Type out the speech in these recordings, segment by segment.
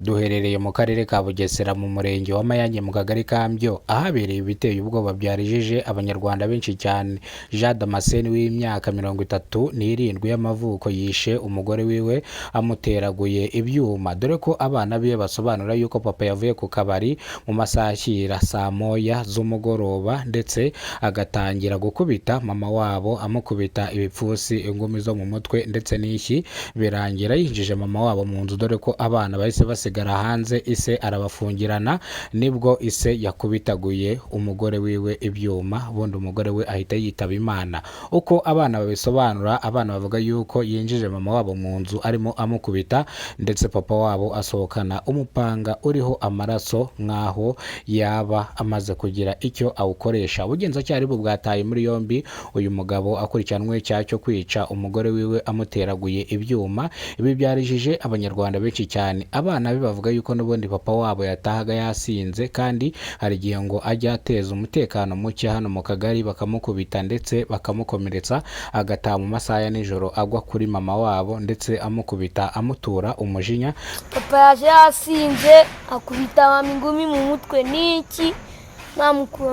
Duherereye mu karere ka Bugesera, mu murenge wa Mayange, mu kagari ka Mbyo, ahabereye ibiteye ubwoba byarijije Abanyarwanda benshi cyane. Jean Damascene w'imyaka 37 y'amavuko yishe umugore wiwe amuteraguye ibyuma, dore ko abana be basobanura yuko papa yavuye ku kabari mu masaha ashyira saa moya z'umugoroba, ndetse agatangira gukubita mama wabo, amukubita ibipfunsi, ingumi zo mu mutwe ndetse n'ishyi, birangira yinjije mama wabo mu nzu, dore ko abana bahise basigara hanze, ise arabafungirana. Nibwo ise yakubitaguye umugore wiwe ibyuma, ubundi umugore we ahita yitaba Imana. Uko abana babisobanura, abana bavuga yuko yinjije mama wabo mu nzu arimo amukubita, ndetse papa wabo asohokana umupanga uriho amaraso nk'aho yaba amaze kugira icyo awukoresha. Ubugenzacyaha bwo bwataye muri yombi uyu mugabo akurikiranweho icyaha cyo kwica umugore wiwe amuteraguye ibyuma. Ibi byarijije Abanyarwanda benshi cyane. Abana be bavuga yuko n'ubundi papa wabo yatahaga yasinze, kandi hari igihe ngo ajya ateza umutekano muke hano mu kagari, bakamukubita ndetse bakamukomeretsa, agataha mu masaha ya nijoro agwa kuri mama wabo ndetse amukubita, amutura umujinya. Papa yaje yasinze, akubita mama ingumi mu mutwe n'iki,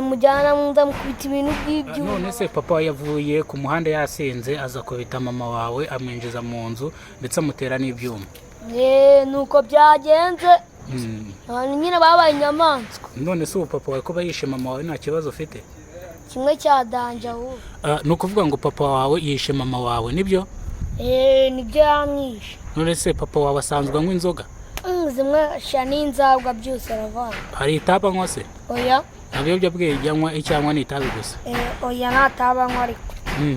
mujyana mu nzu, amukubita ibintu by'ibyuma. None se papa yavuye ku muhanda yasinze, aza kubita mama wawe, amwinjiza mu nzu, ndetse amutera n'ibyuma? Nuko byagenze. Abantu nyine babaye inyamaswa. None se ubu papa wawe kuba yishe mama wawe nta kibazo ufite? Kimwe cya danger ahubwo. Ni ukuvuga ngo papa wawe yishe mama wawe, nibyo? Nibyo, yamwishe. None se papa wawe asanzwe anywa inzoga? Zimwe sha n'inzagwa, byose aravanga. Hari itabi anywa se? Oya. Nta biyobyabwenge anywa, icyo anywa ni itabi gusa? Oya, nta tabi anywa ariko.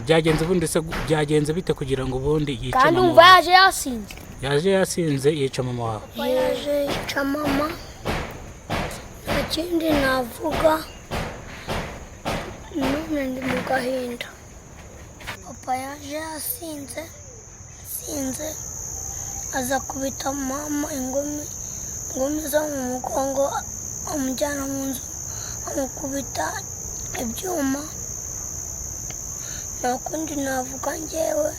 Byagenze ubundi se byagenze bite kugira ngo ubundi yice Kandi mama umva, wawe? yaje yasinze. Yaje yasinze, yica mama wawe. Yaje yica mama, nta kindi navuga, none ndi mu gahinda. Papa yaje yasinze, asinze aza kubita mama ingumi, ingumi zo mu mugongo, amujyana mu nzu, amukubita ibyuma. Nta kundi navuga, njyewe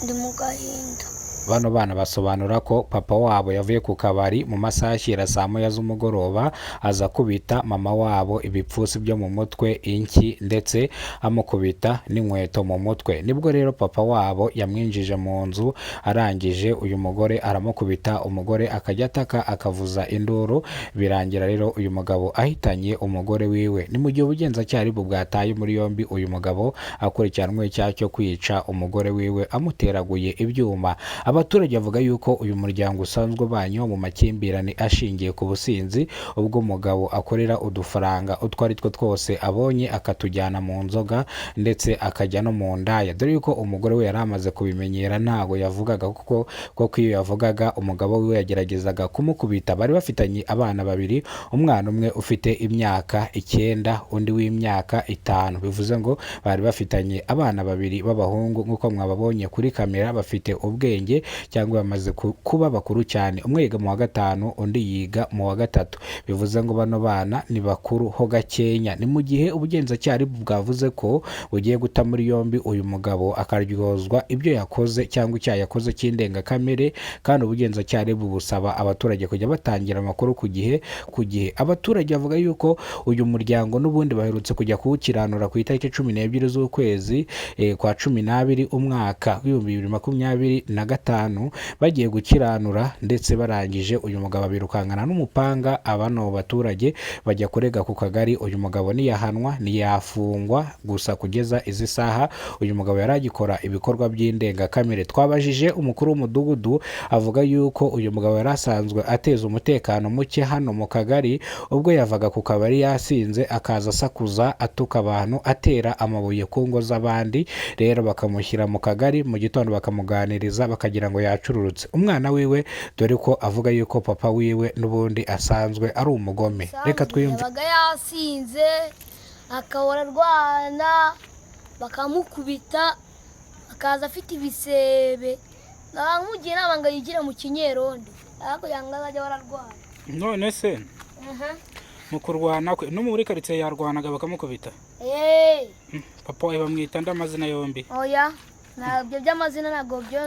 ndi mu gahinda. Bano bana basobanura ko papa wabo yavuye ku kabari mu masaha ashyira saa moya z'umugoroba, aza kubita mama wabo ibipfunsi byo mu mutwe, inshyi, ndetse amukubita n'inkweto mu mutwe. Nibwo rero papa wabo yamwinjije mu nzu, arangije uyu mugore aramukubita, umugore akajya ataka, akavuza induru, birangira rero uyu mugabo ahitanye umugore wiwe. Ni mu gihe ubugenzacyaha aribwo bwataye muri yombi uyu mugabo akurikiranweho icyaha cyo kwica umugore wiwe amuteraguye ibyuma. Abaturage bavuga yuko uyu muryango usanzwe ubanyeho mu makimbirane ashingiye ku businzi, ubwo umugabo akorera udufaranga utwo ari two twose abonye akatujyana mu nzoga, ndetse akajya no mu ndaya, dore yuko umugore we yari amaze kubimenyera, ntago yavugaga, kuko iyo yavugaga umugabo we yageragezaga kumukubita. Bari bafitanye abana babiri, umwana umwe ufite imyaka 9, undi w'imyaka 5, bivuze ngo bari bafitanye abana babiri b'abahungu. Nk'uko mwababonye kuri kamera, bafite ubwenge cyangwa bamaze kuba bakuru cyane. Umwe yiga mu wa gatanu, undi yiga mu wa gatatu, bivuze ngo bano bana ni bakuru ho gakenya. Ni mu gihe ubugenzacyaha bwavuze ko bugiye guta muri yombi uyu mugabo, akaryozwa ibyo yakoze cyangwa icyaha yakoze cy'indengakamere, kandi ubugenzacyaha bubusaba abaturage kujya batangira amakuru ku gihe ku gihe. Abaturage bavuga yuko uyu muryango n'ubundi baherutse kujya kuwukiranura ku itariki 12 z'ukwezi kwa 12, umwaka w'2025, bagiye gukiranura, ndetse barangije uyu mugabo abirukankana n'umupanga. Abano baturage bajya kurega ku kagari, uyu mugabo ntiyahanwa, ntiyafungwa, gusa kugeza izi saha uyu mugabo yari agikora ibikorwa by'indengakamere. Twabajije umukuru w'umudugudu, avuga yuko uyu mugabo yari asanzwe ateza umutekano muke hano mu kagari, ubwo yavaga ku kabari yasinze, akaza asakuza, atuka abantu, atera amabuye ku ngo z'abandi, rero bakamushyira mu kagari, mu gitondo bakamuganiriza, bakagira ngo yacururutse umwana wiwe, dore ko avuga yuko papa wiwe n'ubundi asanzwe ari umugome. Reka twiyumve. Yabaga yasinze, akahora arwana, bakamukubita, akaza afite ibisebe. Namugira inama ngo yigire mu kinyerondo ariko kugira ngo azajye ahora arwana. None se mu kurwana kwe no muri karitsiye yarwanaga bakamukubita? Eee. Papa wawe bamwita nde amazina yombi? Oya, ntabwo by'amazina, ntabwo byo.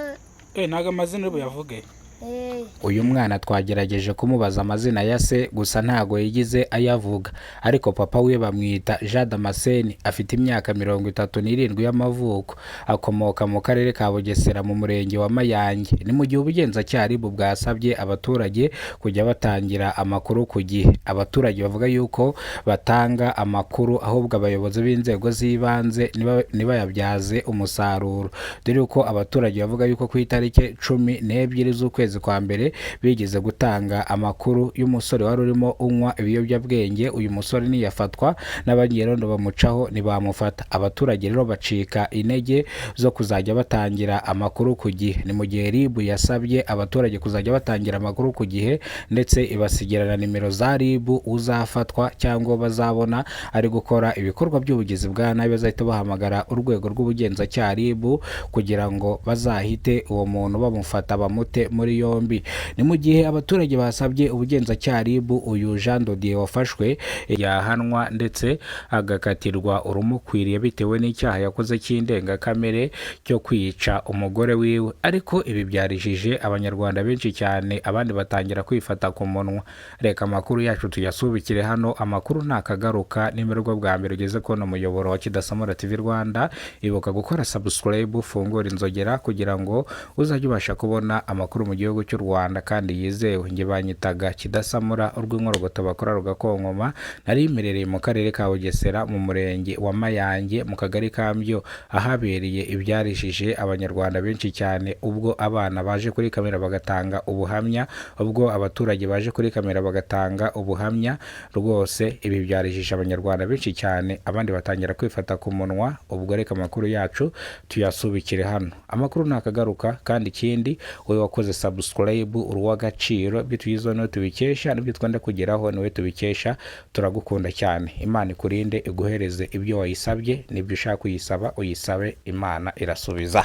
Ntabwo amazina uri buyavuge. Eh, Uyu mwana twagerageje kumubaza amazina ya se, gusa ntago yigize ayavuga, ariko papa we bamwita Jean Damascene, afite imyaka 37 y'amavuko, akomoka mu karere ka Bugesera mu murenge wa Mayange. Ni mu gihe ubugenzacyaha RIB bwasabye abaturage kujya batangira amakuru ku gihe. Abaturage bavuga yuko batanga amakuru ahubwo abayobozi b'inzego z'ibanze ntibayabyaze umusaruro, dore ko abaturage bavuga yuko ku itariki 12 z'ukwezi kwa mbere bigeze gutanga amakuru y'umusore wari urimo unywa ibiyobyabwenge. Uyu musore ntiyafatwa n'abanyerondo bamucaho ntibamufata. Abaturage rero bacika intege zo kuzajya batangira amakuru ku gihe. Ni mu gihe RIB yasabye abaturage kuzajya batangira amakuru ku gihe, ndetse ibasigira na nimero za RIB, uzafatwa cyangwa bazabona ari gukora ibikorwa by'ubugizi bwa nabi bazahita bahamagara urwego rw'ubugenzacyaha RIB kugira ngo bazahite uwo muntu bamufata bamute muri yombi. Ni mu gihe abaturage basabye ubugenzacyaha RIB uyu Jean Dodier wafashwe yahanwa ndetse agakatirwa urumukwiriye bitewe n'icyaha yakoze cy'indengakamere cyo kwica umugore wiwe. Ariko ibi byarijije abanyarwanda benshi cyane, abandi batangira kwifata ku munwa. Reka amakuru yacu tuyasubikire hano, amakuru ntakagaruka. Nimba aribwo bwa mbere ugeze kubona umuyoboro wa Kidasamura TV Rwanda, ibuka gukora subscribe, ufungure inzogera kugira ngo uzajye ubasha kubona amakuru mu gihugu cy'u Rwanda kandi yizewe. Njye banyitaga Kidasamura, urw'inkorogoto bakora rugakonkoma. Nari mperereye mu karere ka Bugesera mu murenge wa Mayange mu kagari ka Mbyo, ahabereye ibyarijije abanyarwanda benshi cyane, ubwo abana baje kuri kamera bagatanga ubuhamya, ubwo abaturage baje kuri kamera bagatanga ubuhamya. Rwose ibi byarijije abanyarwanda benshi cyane, abandi batangira kwifata ku munwa. Ubwo reka amakuru yacu tuyasubikire hano, amakuru ntakagaruka. Kandi ikindi, wowe wakoze subscribe uri uw'agaciro, ibyo tuyizeho niwe tubikesha, n'ibyo twenda kugeraho niwe tubikesha. Turagukunda cyane, Imana ikurinde, iguhereze ibyo wayisabye, n'ibyo ushaka kuyisaba uyisabe, Imana irasubiza.